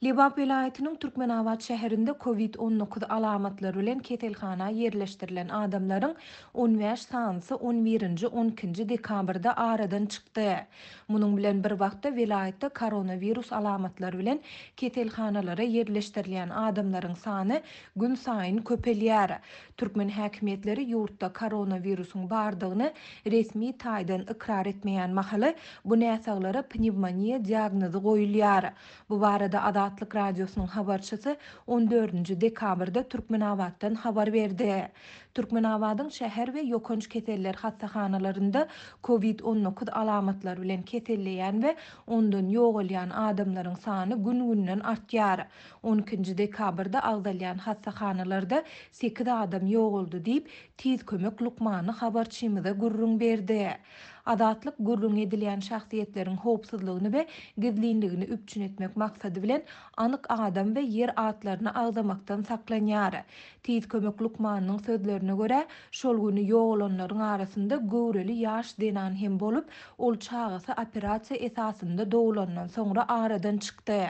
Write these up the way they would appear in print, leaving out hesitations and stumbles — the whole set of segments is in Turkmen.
Lebap welaýatynyň Türkmenabat şäherinde Covid 19 alamatlary bilen keselhana ýerleşdirilen adamlaryň 15 sanysy on birinji, on ikinji dekabrda aradan çykdy. Munuň bilen bir wagtda, welaýatda koronawirus alamatlary bilen keselhanalara ýerleşdirilýän adamlaryň sany günsaýyn köpelýär. Türkmen häkimiýetleri ýurtda koronawirusyň bardygyny resmi taýdan ykrar etmeýän mahaly, bu näsaglara pnewmoniýa diagnozy goýulýar. Bu barada Azatlyk Radiosynyň habarçysy on dördünji dekabrda Türkmenabatdan habar berdi. Türkmenabadyň şäher we ýokanç keseller hassahanalarynda Covid 19 alamatlary bilen keselleýän we ondan ýogalýan adamlaryň sany gün-günden artýar. On ikinji dekabrda agzalýan hassahanalarda sekiz adam ýogaldy diýip, Tiz kömek lukmany habarçymyza gürrüň berdi. Azatlyk gürrüňi edilýän şahsyýetleriň howpsuzlygyny we gizlinligini üpjün etmek maksady bilen anyk adam we ýer atlaryny agzamakdan saklanýar. Tiz kömek lukmanynyň sözlerine görä, şol güni ýogalanlaryň arasynda göwreli ýaş zenan hem bolup, ol çagasy operasiýa esasynda doglandan soňra aradan çykdy.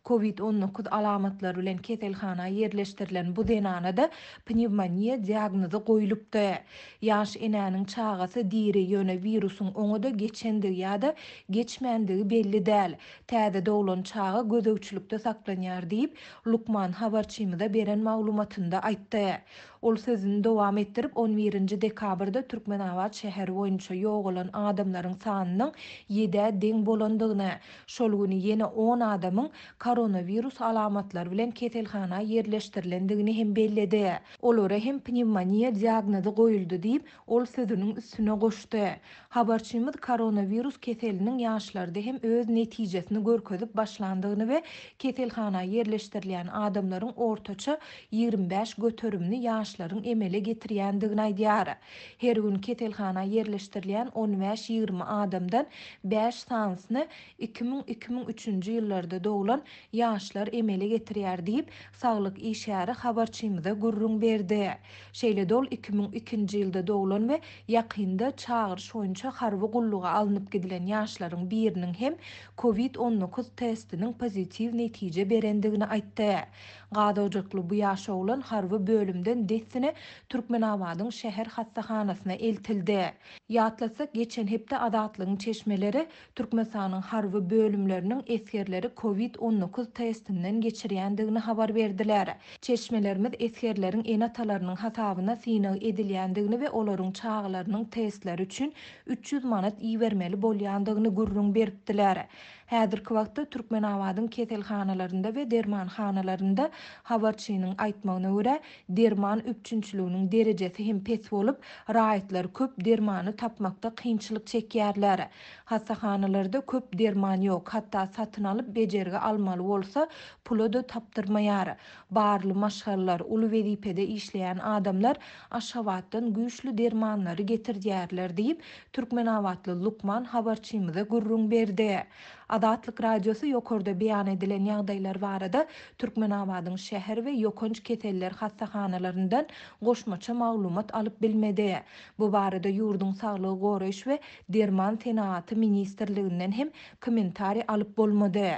Covid 19 alamatlary bilen keselhana ýerleşdirilen bu zenana-da pnewmoniýa diagnozy goýlupdy. Ýaş enäniň çagasy diri, ýöne wirusyň oňa-da geçendigi ýa-da geçmändigi belli däl. Täze doglan çaga gözegçilikde saklanýar diýip, lukman habarçymyza beren maglumatynda aýtdy. Ol sözüni dowam etdirip, on birinji dekabrda Türkmenabat şäheri boýunça ýogalan adamlaryň sanynyň ýedä deň bolandygyny, şol güni ýene on adamyň koronawirus alamatlary bilen keselhana ýerleşdirilendigini hem belledi. Olara hem pnewmoniýa diagnozy goýuldy diýip, ol sözüniň üstüne goşdy. Habarçymyz koronawirus keseliniň ýaşlarda hem öz netijesini görkezip başlandygyny we keselhana ýerleşdirilýän adamlaryň ortaça 25 göterimini ýaşlaryň emele getirýändigini aýdýar. Her gün keselhana ýerleşdirilýän on bäş-ýigrimi adamdan bäş sanysyny 2000, 2003-nji ýyllarda doglan ýaşlar emele getirýär diýip, saglyk işgäri habarçymyza gürrüň berdi. Şeýle-de ol 2002-nji ýylda doglan we ýakynda çagyryş boýunça harby gulluga alnyp gidilen ýaşlaryň biriniň hem Covid 19 testiniň pozitiw netije berendigini aýtdy. Gaz ojakly bu ýaş oglan harby bölümden dessine Türkmenabadyň şäher hassahanasyna eltildi. Ýatlatsak, geçen hepde Azatlygyň çeşmeleri Türkmenistanyň harby bölümleriniň esgerleri Covid 19 testinden geçirýändigini habar berdiler. Çeşmelerimiz esgerleriň ene-atalarynyň hasabyna synag edilýändigini we olaryň çagalarynyň testleri üçin 300 manat ibermeli bolýandygyny gürrüň beripdiler. Häzirki wagtda Türkmenabadyň keselhanalarynda we dermanhanalarynda, habarçynyň aýtmagyna görä, derman üpjünçiliginiň derejesi hem pes bolup, raýatlar köp dermany tapmakda kynçylyk çekýärler. Hassahanalarda köp derman ýok, hatda satyn alyp bejergi almaly bolsa, pula-da tapdyrmaýar. Barly maşgalalar, uly wezipede işleýän adamlar Aşgabatdan güýçli dermanlary getirdýärler diýip, türkmenabatly lukman habarçymyza gürrüň berdi. Azatlyk Radiosy ýokarda beýan edilen ýagdaýlar barada Türkmenabadyň şäher we ýokanç keseller hassahanalaryndan goşmaça maglumat alyp bilmedi. Bu barada ýurduň Saglygy goraýyş we derman senagaty ministrliginden hem kommentariý alyp bolmady.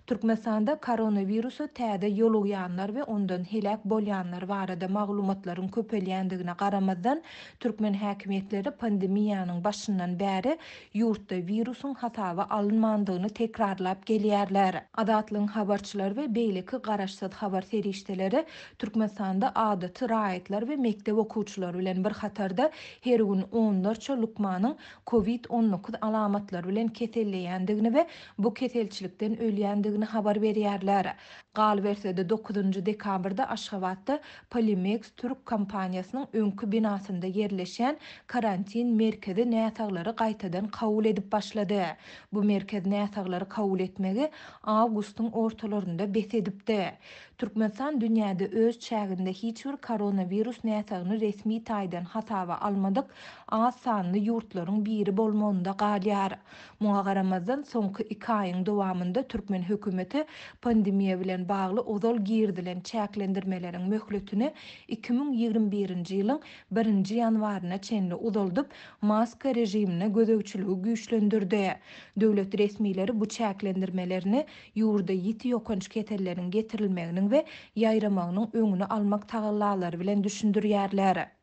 Türkmenistanda koronawirusa täze ýolugýanlar we ondan heläk bolýanlar barada maglumatlaryň köpelýändigine garamazdan, türkmen häkimiýetleri pandemiýanyň başyndan bäri ýurtda wirusyň hasaba alynmandygyny tekrarlap gelýärler. Azatlygyň habarçylary we beýleki garaşsyz habar serişdeleri Türkmenistanda adaty raýatlar we mekdep okuwçylary bilen bir hatarda her gün onlarça lukmanyň Covid 19 alamatlary bilen keselleýändigini we bu keselçilikden ölýändigini habar berýärler. Galyberse-de, dokuzynjy dekabrda Aşgabatda Polimex türk kompaniýasynyň öňki binasynda ýerleşýän karantin merkezi näsaglary gaýtadan kabul edip başlady. Bu merkez näsaglary kabul etmegi awgustyň ortalarynda bes edipdi. Türkmenistan dünýäde öz çäginde hiç bir koronawirus näsagyny resmi taýdan hasaba almadyk az sanly ýurtlaryň biri bolmagynda galýar. Muňa garamazdan, soňky iki aýyň dowamynda türkmen hökümeti. hökümeti pandemiýa bilen bagly ozal girizilen çäklendirmeleriň möhletini 2021-nji ýylyň birinji ýanwaryna çenli uzaldyp, maska režimine gözegçiligi güýçlendirdi. Döwlet resmileri bu çäklendirmelerini ýurda ýiti ýokanç keselleriň getirilmeginiň we ýaýramagynyň öňüni almak tagallalary bilen düşündirýärler.